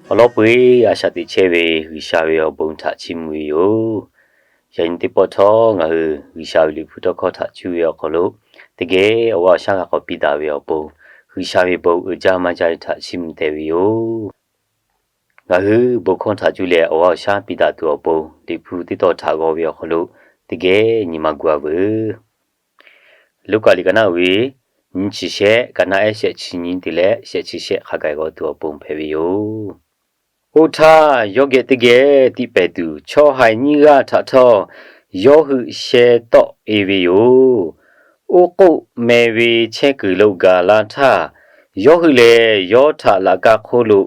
Awˬ lawn peu-eˬ a shaꞈ teꞈ chehˇ ve G'uiˬsha ve awˬ bon htaꞈ chiˇ mvuh ve yoˬ. Yaꞈ nyi teˇ pawˆ htawˇ ngaˬ hui G'uiˬsha ve Liꞈ hpu tawˇ hkawˇ htaꞈ cuˇ ve awˬ hk'aw lo, teˇ geh awˬ g'aˇ awˬ shaˉ g'a k'awꞈ piˇ daꞈ ve awˬ pon, G'uiˬsha ve bon uiˍ jaˇ maˇ jaˇ ve htaꞈ chiˇ mvuh teh ve yoˬ. Ngaˬ hui bon hkawˇ htaꞈ cuˇ leh awˬ g'aˇ awˬ shaˉ piˇ daꞈ tuˬ awˬ pon, Liꞈ hpu teˇ tawn htaꞈ g'aw ve awˬ hk'aw lo, teˇ geh nyi ma gu-a veuˬ. Luˉkaꞈ liꞈ ka naˆ uiˍ ve nyiˇ chi shehˆ, ka naˆ ehˉ shehˆ chi nyi te leh shehˆ chi shehˆ hk'a gaˬ g'aw tuˬ awˬ pon hpehꞈ ve yoˬ. Oˇ htaˇ, yawˇ geh teˇ geh tiꞈ pehˍ tuˬ, chaw haiˬ nyiˇ g'aˇ htaꞈ htawˇ yawˇ hui sheh tawˆ-e ve yoˬ. Oˇ k'oˆ meh ve chehˇ kuiˬ lo gaˬ la htaˇ, yawˇ hui lehˬ yawˇ htaꞈ laꞈ ka hk'oˆ lo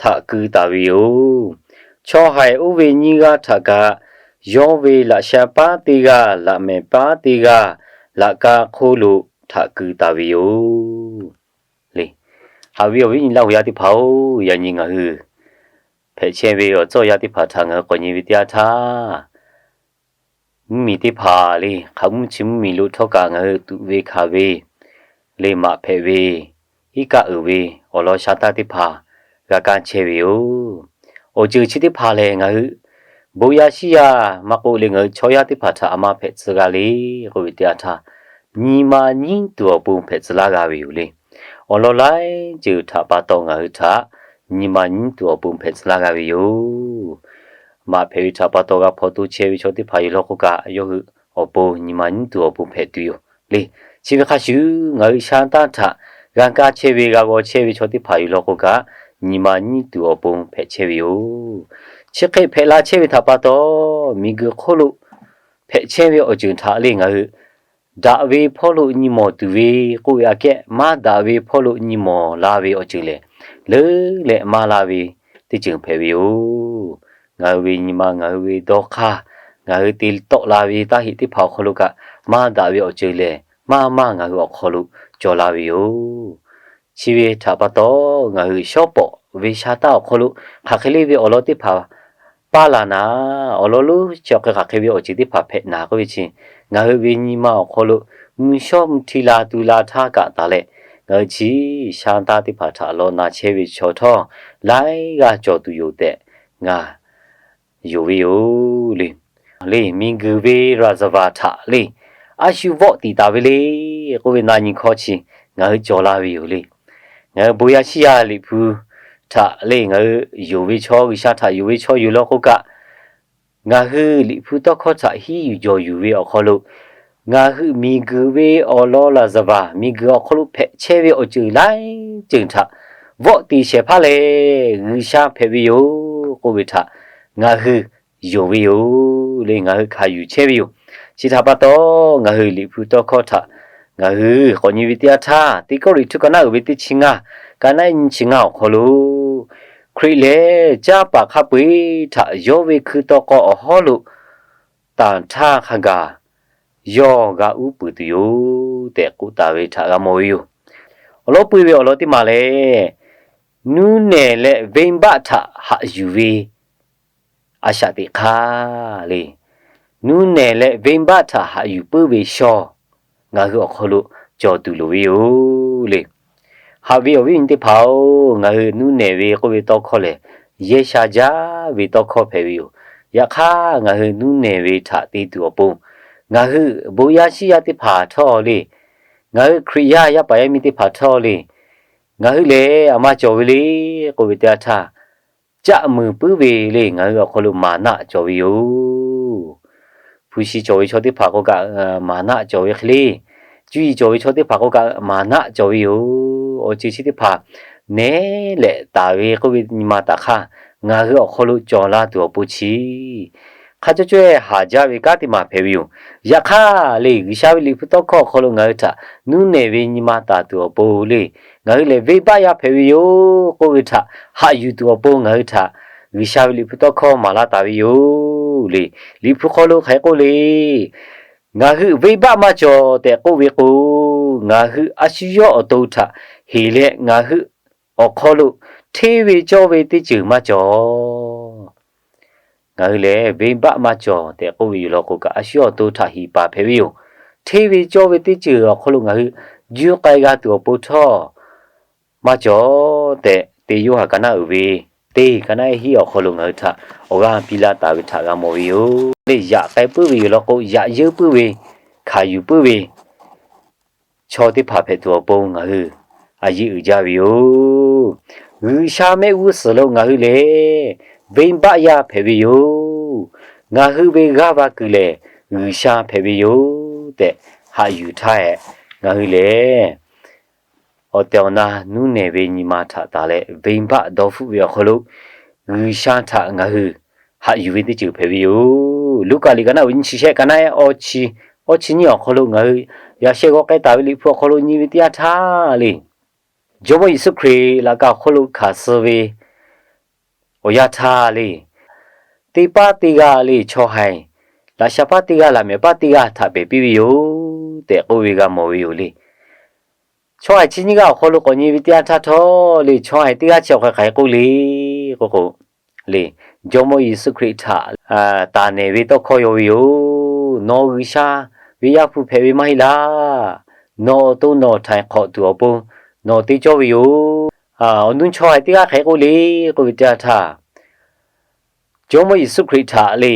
htaꞈ keu taˍ ve yoˬ. Chaw haiˬ oˇ ve nyiˇ g'aˇ htaꞈ kaꞈ, yawˇ ve laꞈ sha paˉ teˇ g'aˇ, laꞈ mehˍ paˉ teˇ g'aˇ, laꞈ ka hk'oˆ lo htaꞈ keu taˍ ve yoˬ. Le, haꞈ ve awˬ viˉ nyi laˇ hui yaˇ teˇ hpaˍ-oˬ, yaꞈ nyi ngaˬ hui hpehꞈ chehˇ ve awˬ tcuhˇ yaˇ teˇ hpaˍ htaꞈ ngaˬ hui k'awꞈ nyi ve teˇ yanˇ htaˇ, mvuhˇmiˬ teˇ hpaˍ le, hk'aˬ mvuhˇ chi mvuhˇmiˬ lo htawˇ kaꞈ ngaˬ hui tuꞈ ve hkanˍ ve le, maꞈ hpehꞈ ve, iˉ kaˆ uiˍ ve, awˬ lawn sha taˇ teˇ hpaˍ g'a kaˇ chehˇ ve yoˬ. Awˬ ceuˬ chi teˇ hpaˍ lehˬ, ngaˬ hui bon yaˇ shiˉ yaˇ maˇ k'oˆ le, ngaˬ hui chaw yaˇ teˇ hpaˍ htaꞈ a ma hpehꞈ tcuh g'a le k'oˆ ve teˇ yanˇ htaˇ, nyi ma nyiˉ tuˬ awˬ pon hpehꞈ tcuh laˇ g'a ve yoˬ le. Awˬ lawn laiˉ ceuˬ htaꞈ pa taw ngaˬ hui htaꞈ nyi ma nyiˉ tuˬ awˬ pon hpehꞈ tcuh laˇ g'a ve yoˬ. Maꞈ hpehꞈ ve htaꞈ pa taw g'a hpaw to chehˇ ve chaw teˇ hpaˍ yoˬ law k'o kaꞈ, yawˇ hui awˬ pon nyi ma nyiˉ tuˬ awˬ pon hpehꞈ tuˬ yoˬ le. Chi ve hk'a shuˍ, ngaˬ hui sha taˇ htaꞈ g'a kaˇ chehˇ ve, g'a g'aw chehˇ ve chaw teˇ hpaˍ yoˬ law k'o kaꞈ, nyi ma nyiˉ tuˬ awˬ pon hpehꞈ chehˇ ve yoˬ. Chi hk'e hpehꞈ la chehˇ ve htaꞈ pa taw, miˬguiˬ hk'oˆ lo hpehꞈ chehˇ ve awˬ ceuˬ htaꞈ le ngaˬ hui daꞈ ve hpawˇ lo nyi mawˬ tuˬ ve k'oˆ ve aꞈ kehˉ, maˇ daꞈ ve hpawˇ lo nyi mawˬ la ve awˬ ceuˬ lehˬ, leuˉ leh maˇ la ve teˇ ceuˬ hpehꞈ ve yoˬ. Ngaˬ hui ve nyi ma, ngaˬ hui ve dawˇ hk'aˇ, ngaˬ hui te tawˆ la ve taˇ heꞈ teˇ hpaˍ awˬ hk'aw lo kaꞈ, maˇ daꞈ ve awˬ ceuˬ lehˬ, maˇ maˇ ngaˬ hui awˬ hk'aw lo cawˬ la ve yoˬ. Chi ve htaꞈ pa taw, ngaˬ hui shawˉ pawˍ ve sha taˇ awˬ hk'aw lo hk'aˬ hk'e le ve awˬ lawn teˇ hpaˍ paˇ la naˍ, awˬ lawn lonˉ chi awˬ hk'e hk'aˬ hk'e ve awˬ ceuˬ teˇ hpaˍ hpehꞈ naˍ k'oˆ ve chi, ngaˬ hui ve nyi ma awˬ hk'aw lo mvuh shawˉ mvuh hti la tu la htaˇ kaꞈ taˍ leh, ngaˬ hui chi sha taˇ teˇ hpaˍ htaꞈ law na chehˇ ve chaw htawˇ, laiˉ g'aˇ cawˬ tuˬ yoˬ tehꞈ ngaˬ yonˍ ve yoˬ le. Le, miˬguiˬ ve ရာဇဝင် htaꞈ le, a shu vawˆ tiˍ taˍ ve le k'oˆ ve na nyi hkawˇ chi ngaˬ hui cawˬ la ve yoˬ le. Ngaˬ hui bon yaˇ shiˉ yaˇ Liꞈ hpu htaꞈ le ngaˬ hui yonˍ ve chaw, G'uiˬsha htaꞈ yonˍ ve chaw yoˬ law k'o kaꞈ, ngaˬ hui Liꞈ hpu tawˇ hkawˇ htaꞈ hiˉ yuˬ jawˬ yuˬ ve awˬ hk'aw lo, ngaˬ hui miˬguiˬ ve awˬ lawn ရာဇဝင်, miˬguiˬ awˬ hk'aw lo hpehꞈ chehˇ ve awˬ ceuˬ laiˉ ceuˬ htaꞈ vawˆ tiˍ shehˍ hpaˇ leh, G'uiˬsha hpehꞈ ve yoˬ k'oˆ ve htaꞈ ngaˬ hui yonˍ ve yoˬ le. Ngaˬ hui hkanˍ yuˬ chehˇ ve yoˬ. Chi htaꞈ pa taw, ngaˬ hui Liꞈ hpu tawˇ hkawˇ htaꞈ ngaˬ hui k'awꞈ nyi ve teˇ yanˇ htaˇ, Teˇ Kawˇrenˍhtuˆ ka naˆ uiˍ ve teˇ chi ngaˇ, ka naˆ nyiˇ chi ngaˇ awˬ hk'aw lo, Hkriꞈ lehˬ caˇ paˍ hk'a peu-eˬ htaꞈ yawˇ ve hkui taw k'aw awˬ hawˉ lo tanˬ htaˇ hk'a gaˬ yawˇ g'a uˉ peunˍ tuˬ yoˬ tehꞈ k'oˆ taˍ ve htaꞈ g'a mawˬ ve yoˬ. Awˬ lawn peu-eˬ ve awˬ lawn teˇ maˬ lehˬ, nuˇ nehˬ leh venˇbaˆ htaꞈ haꞈ yuˬ ve a shaꞈ teꞈ hk'aˇ le. Nuˇ nehˬ leh venˇbaˆ htaꞈ haꞈ yuˬ puiˉ ve shaw ngaˬ hui awˬ hk'aw lo cawˬ tuˬ loˍ ve yoˬ le. Haꞈ ve awˬ viˉ awˬ nyi teˇ hpaˍ-oˬ, ngaˬ hui nuˇ nehˬ ve k'oˆ ve tawˇ hkawˇ lehˬ, yehˇ sha jaˇ ve tawˇ hkawˇ hpehꞈ ve yoˬ. Yaꞈ hk'aˇ, ngaˬ hui nuˇ nehˬ ve htaꞈ te tuˬ awˬ pon, ngaˬ hui bon yaˇ shiˉ yaˇ teˇ hpaˍ htawˇ le, ngaˬ hui Hkriꞈ yaˇ yaˇ paˍ yaˇ miˇ teˇ hpaˍ htawˇ le, ngaˬ hui lehˬ aˬ ma cawˬ ve le k'oˆ ve teˇ yanˇ htaˇ, caˆ muiˬ puiˉ ve le ngaˬ hui awˬ hk'aw lo maˍnaˆ cawˬ ve yoˬ. Hpu shi cawˬ ve chaw teˇ hpaˍ k'o kaꞈ maˍnaˆ cawˬ ve hk'e le, cuˇ yiˍ cawˬ ve chaw teˇ hpaˍ k'o kaꞈ maˍnaˆ cawˬ ve yoˬ. Awˬ ceuˬ chi teˇ hpaˍ nehˉ lehꞈ taˍ ve k'oˆ ve nyi ma taꞈ hk'aˇ, ngaˬ hui awˬ hk'aw lo cawˬ la tuˬ awˬ pon chi hk'a cawˇ cawehˇ haˍ jaˇ ve kanˉ teˇ maˬ hpehꞈ ve yoˬ. Yaꞈ hk'aˇ le, G'uiˬsha ve Liꞈ hpu tawˇ hkawˇ awˬ hk'aw lo ngaˬ hui htaꞈ nuˇ nehˬ ve nyi ma taˍ tuˬ awˬ pon le, ngaˬ hui lehˬ venˇbaˆ yaˇ hpehꞈ ve yoˬ k'oˆ ve htaꞈ haꞈ yuˬ tuˬ awˬ pon ngaˬ hui htaꞈ G'uiˬsha ve Liꞈ hpu tawˇ hkawˇ maˍ laˇ taˍ ve yoˬ le. Liꞈ hpu hk'aw lo hk'aˬ hk'e k'oˆ le, ngaˬ hui venˇbaˆ maˇ cawˬ tehꞈ k'oˆ ve k'o, ngaˬ hui a shu yawˇ awˬ to htaꞈ heˍ leh ngaˬ hui awˬ hk'aw lo hteˇ ve cawˇ ve teˇ ceuˬ maˇ cawˬ. Ngaˬ hui lehˬ venˇbaˆ maˇ cawˬ tehꞈ k'oˆ ve yoˬ law k'o kaꞈ, a shu yawˇ awˬ to htaꞈ heˍ paˍ hpehꞈ ve yoˬ. Hteˇ ve cawˇ ve teˇ ceuˬ awˬ hk'aw lo ngaˬ hui juˇ k'ai g'a tuˬ awˬ pon htawˇ maˇ cawˬ tehꞈ, Teˇ Yoˇhanˬ ka naˆ uiˍ ve teˇ ka naˉ hiˉ awˬ hk'aw lo ngaˬ hui htaꞈ awˬ g'aˇ piˇ laˇ taˍ ve htaꞈ g'a mawˬ ve yoˬ. Lehˬ, yaꞈ k'ai puiˉ ve yoˬ law k'o, yaꞈ yeunˇ puiˉ ve, hkanˍ yuˬ puiˉ ve chaw teˇ hpaˍ hpehꞈ tuˬ awˬ pon ngaˬ hui a yeˇ uiˍ jaˇ ve yoˬ. G'uiˬsha mehˆ g'uˇ suhˍ lo ngaˬ hui lehˬ venˇbaˆ yaˇ hpehꞈ ve yoˬ. Ngaˬ hui ve g'aˇ va kuiˬ lehˬ G'uiˬsha hpehꞈ ve yoˬ tehꞈ haꞈ yuˬ htaˇ hehꞈ, ngaˬ hui lehˬ awˬ tehˬ awˬ na nuˇ nehˬ ve nyi ma htaꞈ taˍ leh, venˇbaˆ dawˇ hpfuhˆ ve awˬ hk'aw lo G'uiˬsha htaꞈ ngaˬ hui haꞈ yuˬ ve teˇ ceuˬ hpehꞈ ve yoˬ. Luˉkaꞈ liꞈ ka naˉ uiˍ nyi chi shehˆ ka naˉ awˇ chi nyiˇ awˬ hk'aw lo ngaˬ hui yaꞈ sheh g'aw k'ai taˍ ve liꞈ hpu awˬ hk'aw lo nyi ve teˇ yanˇ htaˇ le, Jawˇmawˇ Yeˍsuˆ Hkriꞈ laꞈ ka awˬ hk'aw lo hkanˍ suh ve awˬ yanˇ htaˇ le, teˇ paˉ teˇ g'aˇ le chaw haiˬ, laꞈ sha paˉ teˇ g'aˇ laꞈ mehˍ paˉ teˇ g'aˇ htaꞈ pehˬ piˇ ve yoˬ tehꞈ k'oˆ ve g'a mawˬ ve yoˬ le. Chaw haiˬ chi nyiˇ g'aˇ awˬ hk'aw lo k'awꞈ nyi ve teˇ yanˇ htaˇ htawˇ le, chaw haiˬ teˇ g'aˇ chi awˬ hk'aˬ hk'e k'oˆ le k'oˆ k'o le, Jawˇmawˇ Yeˍsuˆ Hkriꞈ htaꞈ taˍ nehˬ ve tawˇ hkawˇ yaw ve yoˬ. Nawˬ G'uiˬsha ve Yaˇ hpu hpehꞈ ve maˇ heˆ laˇ. Nawˬ awˬ to nawˬ htaiˍ hk'awꞈ tuˬ awˬ pon nawˬ te cawˇ ve yoˬ. Awˬ nuˇ chaw haiˬ teˇ g'aˇ hk'e k'oˆ le k'oˆ ve teˇ yanˇ htaˇ, Jawˇmawˇ Yeˍsuˆ Hkriꞈ htaꞈ le,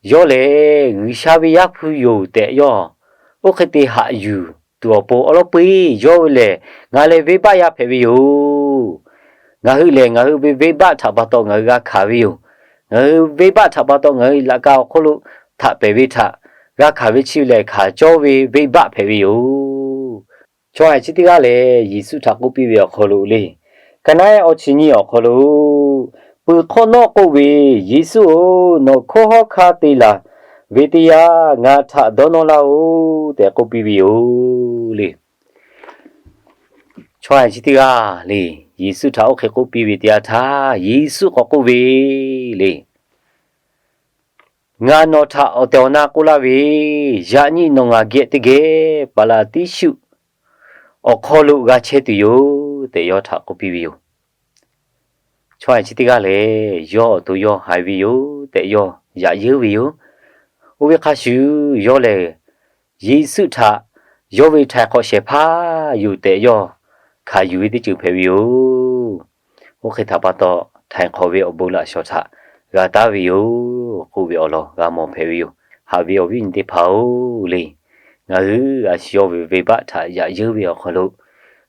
yawˇ lehˬ G'uiˬsha ve Yaˇ hpu yoˬ tehꞈ yawˇ oˇ hk'e te haꞈ yuˬ tuˬ awˬ pon awˉ lawˉ peu eˬ yawˇ ve lehˬ, ngaˬ lehˬ venˇbaˆ yaˇ hpehꞈ ve yoˬ. Ngaˬ hui lehˬ ngaˬ hui ve venˇbaˆ htaꞈ pa taw ngaˬ hui g'a hkanˍ ve yoˬ. Ngaˬ hui venˇbaˆ htaꞈ pa taw ngaˬ hui laꞈ ka awˬ hk'oˆ lo htaꞈ pehˬ ve htaꞈ g'a hkanˍ ve chi ve lehˬ, hkanˍ cawˇ ve venˇbaˆ hpehꞈ ve yoˬ. Chaw haiˬ chi teˇ g'aˇ lehˬ Yeˍsuˆ htaꞈ k'oˆ piˇ ve awˬ hk'aw lo le, ka naˉ awˇ chi nyiˇ awˬ hk'aw lo, peuˬ hk'awˇ nawˉ k'oˆ ve, Yeˍsuˆ-oˬ, nawˬ hkawˇ hawˉ hkanˇ te laˬ ve teˇ yanˇ ngaˬ htaꞈ dawˇ nawˇ laˇ-oˆ tehꞈ k'oˆ piˇ ve yoˬ le. Chaw haiˬ chi teˇ g'aˇ le, Yeˍsuˆ htaꞈ oˇ hk'e k'oˆ piˇ ve teˇ yanˇ htaˇ Yeˍsuˆ k'awꞈ k'oˆ ve le, Ngaˬ nawˬ htaꞈ awˬ tehˬ awˬ na k'oˆ laˇ ve, yaꞈ nyi nawˬ ngaˬ geh teˇ geh Paˍlaˍtiˉshuˆ awˬ hk'aw lo g'a chehˇ tuˬ yoˬ tehꞈ yawˇ htaꞈ k'oˆ piˇ ve yoˬ. Chaw haiˬ chi teˇ g'aˇ lehˬ, yawˇ awˬ to yawˇ haiˬ ve yoˬ tehꞈ yawˇ yaꞈ yeunˇ ve yoˬ. Oˇ ve hk'a shuˍ yawˇ lehˬ, Yeˍsuˆ htaꞈ yawˇ ve htaiˍ hk'awꞈ shehˍ hpaˇ yoˬ tehꞈ yawˇ hkanˍ yuˬ ve teˇ ceuˬ hpehꞈ ve yoˬ. Oˇ hk'e htaꞈ pa taw, htaiˍ hk'awꞈ ve awˬ bon laꞈ shawnˍ htaꞈ g'a taˉ ve yoˬ k'oˆ ve awˬ lawn g'a mawˬ hpehꞈ ve yoˬ. Haꞈ ve awˬ viˉ awˬ nyi teˇ hpaˍ-oˬ le, ngaˬ hui a shu yawˇ ve venˇbaˆ htaꞈ yaꞈ yeunˇ ve awˬ hk'aw lo,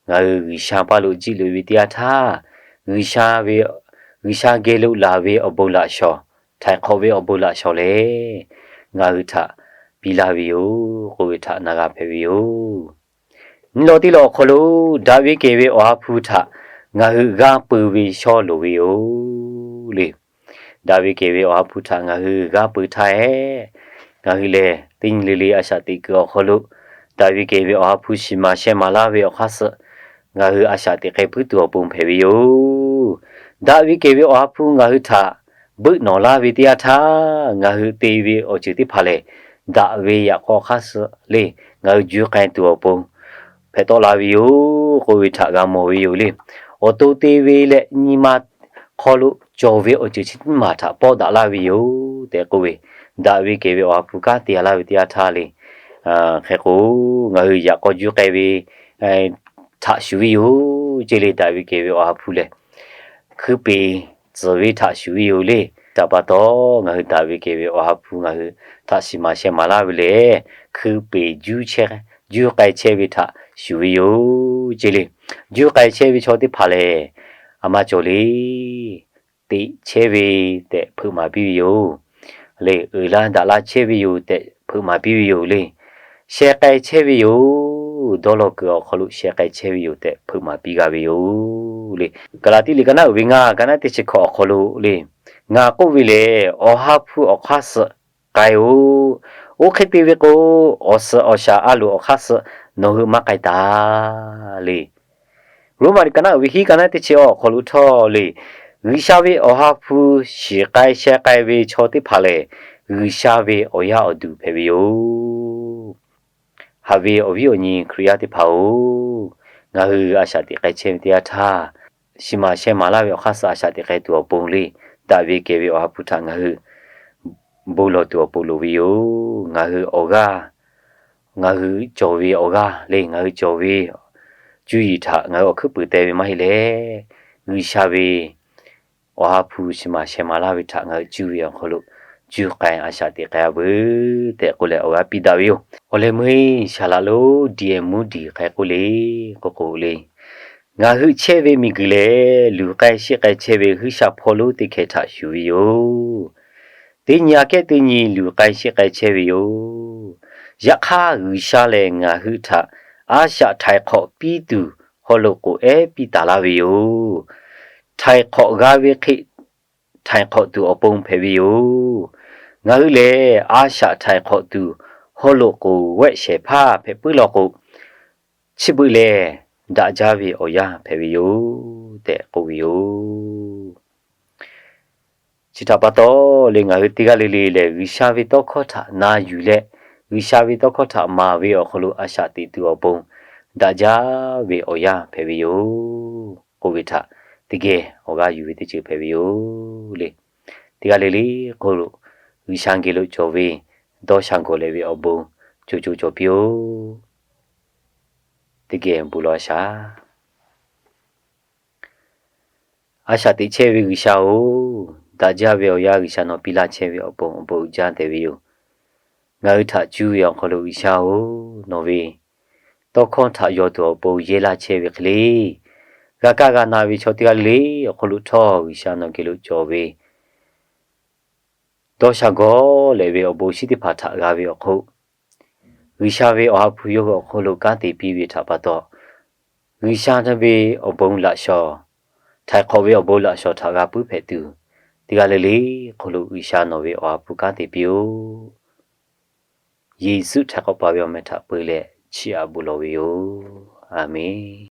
ngaˬ hui G'uiˬsha paˇ lo jiˆ loꞈ-e ve teˇ yanˇ htaˇ, G'uiˬsha ve, G'uiˬsha geh lo laˬ ve awˬ bon laꞈ shawnˍ, htaiˍ hk'awꞈ ve awˬ bon laꞈ shawnˍ lehˬ, ngaˬ hui htaꞈ piˇ laˇ ve yoˬ k'oˆ ve htaꞈ na g'a hpehꞈ ve yoˬ. Nyi law teˇ law awˬ hk'aw lo, daꞈ ve kehˬ ve Awˬ ha hpu htaꞈ ngaˬ hui g'aˇ peu ve shawˇ loˍ ve yoˬ le. Daꞈ ve kehˬ ve Awˬ ha hpu htaꞈ ngaˬ hui g'aˇ peu htaˇ hehꞈ, ngaˬ hui lehˬ teˇ nyi le le a shaꞈ teꞈ kuiˬ awˬ hk'aw lo, daꞈ ve kehˬ ve Awˬ ha hpu shiˍ maˍ sheh maˍ laˇ ve awˬ hk'aˇ suh ngaˬ hui a shaꞈ teꞈ k'ai puiˉ tuˬ awˬ pon hpehꞈ ve yoˬ. Daꞈ ve kehˬ ve Awˬ ha hpu ngaˬ hui htaꞈ beuˆ nawˬ laˇ ve teˇ yanˇ htaˇ, ngaˬ hui te ve awˬ ceuˬ teˇ hpaˍ lehˬ, daꞈ ve yaꞈ k'aw hk'aˇ suh le, ngaˬ hui juˇ k'ai tuˬ awˬ pon hpehꞈ tawˆ la ve yoˬ k'oˆ ve htaꞈ g'a mawˬ ve yoˬ le. Awˬ to te ve leh nyi ma hk'aw lo cawˬ ve awˬ ceuˬ chi teˇ maˬ htaꞈ pawˆ daꞈ laˇ ve yoˬ tehꞈ k'oˆ ve, daꞈ ve kehˬ ve Awˬ ha hpu kanˉ te laˇ ve teˇ yanˇ htaˇ le, hk'e k'o, ngaˬ hui yaꞈ k'aw juˇ k'ai ve htaꞈ shuˍ ve yoˬ ce le. Daꞈ ve kehˬ ve Awˬ ha hpu lehˬ, hkui peˍ tcuhˍ ve htaꞈ shuˍ ve yoˬ le. Htaꞈ pa taw, ngaˬ hui daꞈ ve kehˬ ve Awˬ ha hpu ngaˬ hui htaꞈ shiˍ maˍ sheh maˍ laˇ ve lehˬ, hkui peˍ juˇ k'ai chehˇ ve htaꞈ shuˍ ve yoˬ ce le. Juˇ k'ai chehˇ ve chaw teˇ hpaˍ lehˬ, a ma cawˬ le, teꞈ chehˇ ve tehꞈ hpeuꞈ maˍ piˇ ve yoˬ le. Uiˍ laˇ daꞈ laˇ chehˇ ve yoˬ tehꞈ hpeuꞈ maˍ piˇ ve yoˬ le. Sheh k'ai chehˇ ve yoˬ. Dawˇ law kuiˬ awˬ hk'aw lo sheh k'ai chehˇ ve yoˬ tehꞈ hpeuꞈ maˍ piˇ g'a ve yoˬ le. Gaˍlaˍtiˆ liꞈ ka naˉ uiˍ ve ngaˇ ka naˉ teˇ chi hkawꞈ awˬ hk'aw lo le, ngaˬ k'oˆ ve lehˬ, Awˬ ha hpu awˬ hk'aˇ suh k'ai-oˬ. Oˇ hk'e te ve k'o, awˬ suhˍ awˬ shaˍ a loˍ awˬ hk'aˇ suh nawˬ hui maˇ k'ai taˍ le. Roˉmaꞈ liꞈ ka naˉ uiˍ ve hiˉ ka naˉ teˇ chi awˬ hk'aw lo htawˇ le, G'uiˬsha ve Awˬ ha hpu shiˍ k'ai sheh k'ai ve chaw teˇ hpaˍ lehˬ, G'uiˬsha ve awˬ yaˇ awˬ duˬ hpehꞈ ve yoˬ. Haꞈ ve awˬ viˉ awˬ nyi Hkriꞈ yaˇ teˇ hpaˍ-oˬ, ngaˬ hui a shaꞈ teꞈ k'ai chehˇ ve teˇ yanˇ htaˇ, shiˍ maˍ sheh maˍ laˇ ve awˬ hk'aˇ suh a shaꞈ teꞈ k'ai tuˬ awˬ pon le, daꞈ ve kehˬ ve Awˬ ha hpu htaꞈ ngaˬ hui bon lawˬ tuˬ awˬ pon loˍ ve yoˬ. Ngaˬ hui awˬ g'aˇ, ngaˬ hui cawˬ ve awˬ g'aˇ le, ngaˬ hui cawˬ ve cuˇ yiˍ htaꞈ ngaˬ hui awˬ hkuiˉ puiˍ teh ve maˇ heˆ leh, G'uiˬsha ve Awˬ ha hpu shiˍ maˍ shehˍ maˍ laˇ ve htaꞈ ngaˬ hui cuˇ ve awˬ hk'aw lo, cuˇ k'ai a shaꞈ teꞈ k'ai a veuˬ tehꞈ k'oˆ leh awˬ g'aˇ piˇ daꞈ ve yoˬ. Awˬ leh meuˇ shaˍ laꞈ lonˉ D. Moody hk'e k'oˆ le, k'oˆ k'o le, Ngaˬ hui chehˇ ve miˬguiˬ lehˬ, luˬ k'ai sheˆ k'ai chehˇ ve G'uiˬsha hpawˇ lonˉ teˇ hkeh htaꞈ shuˍ ve yoˬ. Teˇ nyi aꞈ kehˉ teˇ nyi luˬ k'ai sheˆ k'ai chehˇ ve yoˬ. Yaꞈ hk'aˇ, G'uiˬsha lehˬ ngaˬ hui htaꞈ a shaꞈ htaiˍ hk'awꞈ piˇ tuˬ haw loꞈ k'oˍ ehˉ piˇ taˍ laˇ ve yoˬ. Htaiˍ hk'awꞈ g'a ve hk'e htaiˍ hk'awꞈ tuˬ awˬ pon hpehꞈ ve yoˬ. Ngaˬ hui lehˬ, a shaꞈ htaiˍ hk'awꞈ tuˬ haw loꞈ k'oˍ g'ehˆ shehˍ hpaˇ hpehꞈ puiˉ law k'o, chi beuꞈ lehˬ daꞈ jaˇ ve awˬ yanˇ hpehꞈ ve yoˬ tehꞈ k'oˆ ve yoˬ. Chi htaꞈ pa taw leh, ngaˬ hui teˇ g'aˇ le le lehˬ, G'uiˬsha ve tawˇ hkawˇ htaꞈ na yuˬ leh, G'uiˬsha ve tawˇ hkawˇ htaꞈ maˍ ve awˬ hk'aw lo a shaꞈ teꞈ tuˬ awˬ pon daꞈ jaˇ ve awˬ yanˇ hpehꞈ ve yoˬ k'oˆ ve htaꞈ teˇ geh awˬ g'aˇ yuˬ ve teˇ ceuˬ hpehꞈ ve yoˬ le. Teˇ g'aˇ le le hk'oˆ lo G'uiˬsha geh lo cawˬ ve dawˇ sha gawˬ leh ve awˬ bon co co cawˬ piˇ-oˆ. Teˇ geh bon lawˬ a shaꞈ. A shaꞈ teꞈ chehˇ ve G'uiˬsha-oˬ, daꞈ jaˇ ve awˬ yanˇ G'uiˬsha nawˬ piˇ laˇ chehˇ ve awˬ pon awˬ bon uiˍ jaˇ tehꞈ ve yoˬ. Ngaˬ hui htaꞈ cuˇ ve awˬ hk'aw lo G'uiˬsha-oˬ, nawˬ ve tawˇ hkawˇ htaꞈ yaw tuˬ awˬ pon yehˇ laˇ chehˇ ve hk'e le, g'a kaˇ g'a na ve chaw teˇ g'aˇ le le awˬ hk'aw lo htawˇ G'uiˬsha nawˬ geh lo cawˬ ve dawˇ sha gawˬ leh ve awˬ bon shinˉ teˇ hpaˍ htaꞈ g'a ve awˬ hk'oˆ, G'uiˬsha ve awˬ ha hpu yawˇ hui awˬ hk'aw lo kanˉ te piˇ ve htaꞈ pa taw, G'uiˬsha ve awˬ bon laꞈ shawˍ, htaiˍ hk'awꞈ ve awˬ bon laꞈ shawˍ htaꞈ g'a puiˉ hpehꞈ tuˬ, teˇ g'aˇ le le hk'oˆ lo G'uiˬsha nawˬ ve awˬ ha hpu kanˉ te piˇ-oˆ. Yeˍsuˆ htaiˍ hk'awꞈ paˍ ve awˬ meh htaꞈ peu leh chiˇ aꞈ bon lawˬ ve yoˬ. A menˬ.